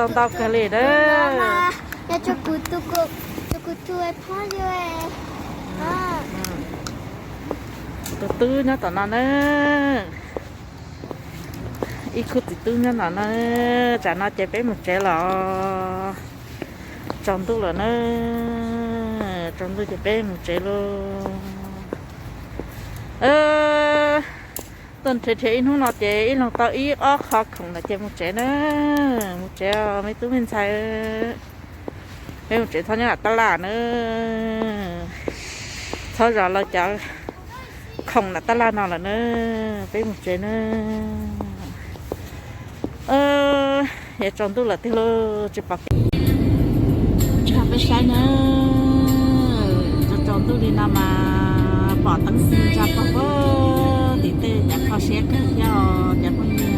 Tau ntau kawg li na. Tus tub nyob tom no na. Ib khub txiv tub nyob no na. Tsam no ces peb mus tsev los tsaus ntuj lawm na. Tsaus ntuj ces peb mus tsev lauj. Tuaj nrhiav nrhiav ib hnub no ces ib leeg tau ib ob qho khoom lawm ces mus tsev na. Mus tsev os me tub me ntxhais. Peb mus tsev, txhob nyob nram tab laj na. Txhob zov lawv cov khoom nram tab laj no lawm na. Peb mus tsev na. Yuav tsaus ntuj lawm tiag lauj, tsis pom kev. Tsis peb saib na. Tsaus tsaus ntuj li no mas pom teeb ntsa pog pag tim tej, cas kho siab kawg thiab os cov phooj ywg.